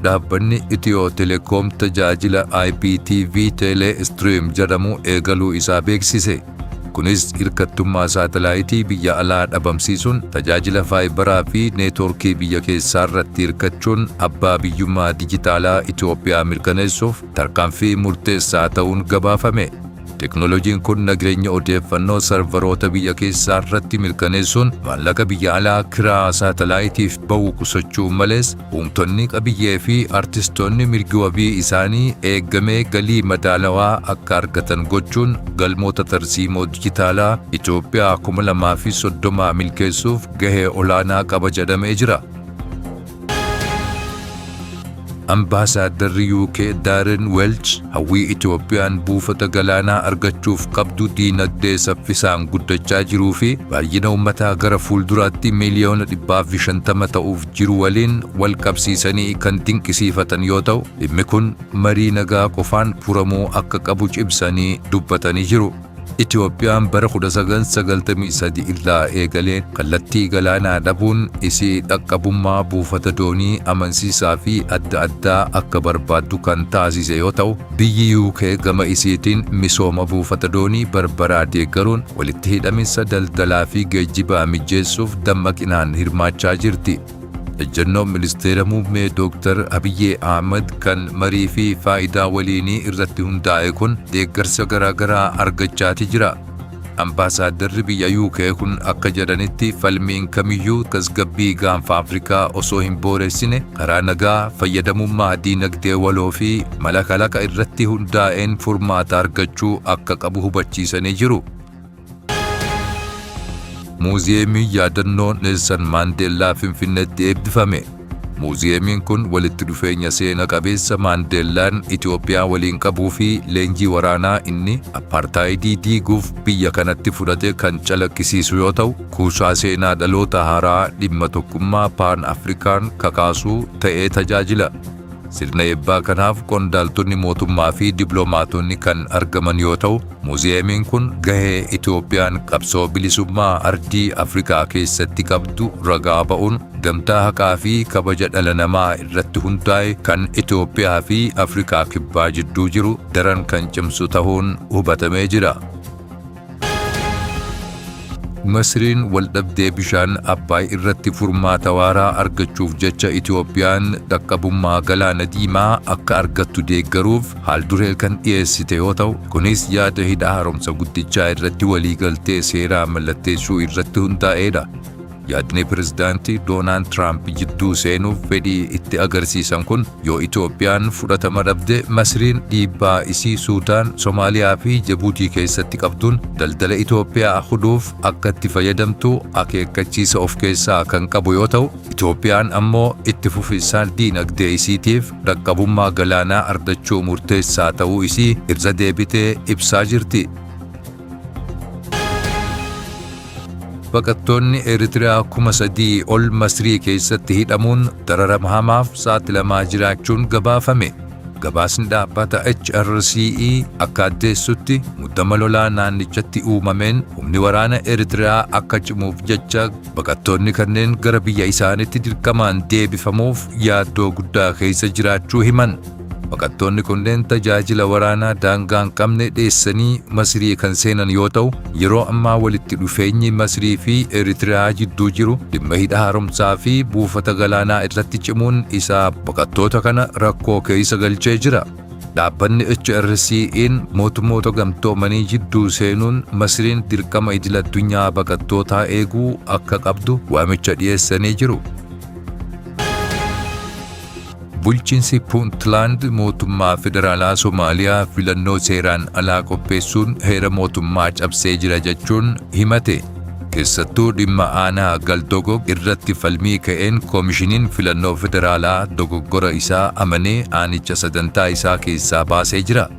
Dhaabbanni Itiyoo Telekoom tajaajila IPTV Teelee Stream jedhamu eegaluu isaa beeksise. Kunis hirkattummaa saatalaayitii biyya alaa dhabamsiisuun tajaajila faayibaraa fi neetwoorkii biyya keessaa irratti hirkachuun abbaa biyyummaa dijitaalaa Itoophiyaa mirkaneessuuf tarkaanfii murteessaa ta'uun gabaafame. Teknooloojiin kun nageenya odeeffannoo sarvaroota biyya keessaa irratti mirkaneessuun maallaqa biyya alaa kiraa saatalaayitiif ba'u qusachuu malees uumtonni qabiyyee fi artistoonni mirgi wabii isaanii eegamee galii madaalawaa akka argatan gochuun galmoota tarsiimoo dijitaalaa Itoophiyaa 2030 milkeessuuf gahee olaanaa qaba jedhamee jira. Ambaasaaddarri UK Darren Welch hawwii Itoophiyaan buufata galaanaa argachuuf qabdu diinagdee saffisaan guddachaa jiruu fi baay'ina uummataa gara fuulduraatti miiliyoona 150 ta'uuf jiru waliin wal qabsiisanii kan dinqisiifatan yoo ta'u, dhimmi kun marii nagaa qofaan furamuu akka qabu cimsanii dubbatanii jiru. Itoophiyaan bara 1993 irraa eegalee kallattii galaanaa dhabuun isii dhaqqabummaa buufata doonii amansiisaa fi adda addaa akka barbaaddu kan taasise yoo ta'u, biyyi UK gama isiitiin misooma buufata doonii Barbaraa deeggaruun walitti hidhaminsa daldalaa fi geejjibaa mijeessuuf dammaqinaan hirmaachaa jirti. Ejjennoon Ministeera Muummee Dooktar Abiyyee Ahmad kan marii fi faayidaa waliinii irratti hundaa'e kun deeggarsa garaagaraa argachaati jira. Ambaasaaddarri biyya UK kun akka jedhanitti falmiin kamiyyuu tasgabbii gaanfa Afrikaa osoo hin booressine karaa nagaa, fayyadamummaa diinagdee waloo fi mala kalaqa irratti hundaa'een furmaata argachuu akka qabu hubachiisanii jiru. Muuziyeemiin yaadannoo Neelsan Maandeellaa Finfinneetti eebbifame. Muuziyeemiin kun walitti dhufeenya seena qabeessa Maandeellaan Itoophiyaa waliin qabuu fi leenjii waraanaa inni appaartaayidii diiguuf biyya kanatti fudhate kan calaqqisiisu yoo ta'u, kuusaa seenaa dhaloota haaraa dhimma tokkummaa Paan Afrikaan kakaasuu ta'ee tajaajila. Sirna eebbaa kanaaf qondaaltonni mootummaa fi dippiloomaatonni kan argaman yoo ta'u, muuziyeemiin kun gahee Itoophiyaan qabsoo bilisummaa ardii Afrikaa keessatti qabdu ragaa ba'uun gamtaa haqaa fi kabaja dhala namaa irratti hundaa'e kan Itoophiyaa fi Afrikaa Kibbaa jidduu jiru daran kan cimsu ta'uun hubatamee jira. Masriin waldhabdee bishaan Abbaay irratti furmaata waaraa argachuuf jecha Itoophiyaan dhaqqabummaa galaana diimaa akka argattu deeggaruuf haalduree kan dhiyeessite yoo ta'u, kunis yaada hidha haaromsa guddichaa irratti waliigaltee seeraa mallatteessuu irratti hundaa'eedha. Yaadni Pirezidaanti Doonaald Tiraamp jidduu seenuuf fedhii itti agarsiisan kun yoo Itoophiyaan fudhatama dhabde Masriin dhiibbaa isii Suudaan, Somaaliyaa fi Jabuutii keessatti qabduun daldala Itoophiyaa hudhuuf akka itti fayyadamtu akeekkachiisa of keessaa kan qabu yoo ta'u, Itoophiyaan ammoo itti fufinsaan diinagdee isiitiif dhaqqabummaa galaanaa argachuu murteessaa ta'uu isii irra deebitee ibsaa jirti. Baqattoonni Eritiriyaa 3,000 ol Masrii keessatti hidhamuun dararama hamaaf saaxilamaa jiraachuun gabaafame. Gabaasni dhaabbata HRCE akka addeessutti muddama lolaa naannichatti uumameen humni waraana Eritiriyaa akka cimuuf jecha baqattoonni kanneen gara biyya isaanitti dirqamaan deebifamuuf yaaddoo guddaa keessa jiraachuu himan. Baqattoonni kunneen tajaajila waraanaa daangaa hin qabne dheessanii Masrii kan seenan yoo ta'u, yeroo ammaa walitti dhufeenyi Masrii fi Eritiriyaa jidduu jiru dhimma hidha haaromsaa fi buufata galaanaa irratti cimuun isaa baqattoota kana rakkoo keessa galchee jira. Dhaabbanni HRC'n mootummoota gamtoomanii jidduu seenuun Masriin dirqama idil-addunyaa baqattootaa eeguu akka qabdu waamicha dhiyeessanii jiru. Bulchiinsi Puuntlaand mootummaa federaalaa Somaaliyaa filannoo seeraan alaa qopheessuun heera mootummaa cabsee jira jechuun himate. Keessattuu dhimma aanaa Galdogog irratti falmii ka'een koomishiniin filannoo federaalaa dogoggora isaa amanee aanicha sagantaa isaa keessaa baasee jira.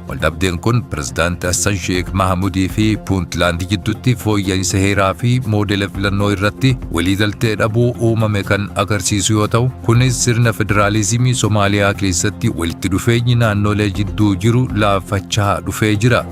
Waldhabdeen kun Pirezidaanti Hassan Sheek Mahamudii fi Puuntlaand jidduutti fooyya'insa heeraa fi moodela filannoo irratti waliigaltee dhabuu uumame kan agarsiisu yoo ta'u, kunis sirna federaalizimii Somaaliyaa keessatti walitti dhufeenyi naannolee jidduu jiru laaffachaa dhufee jira.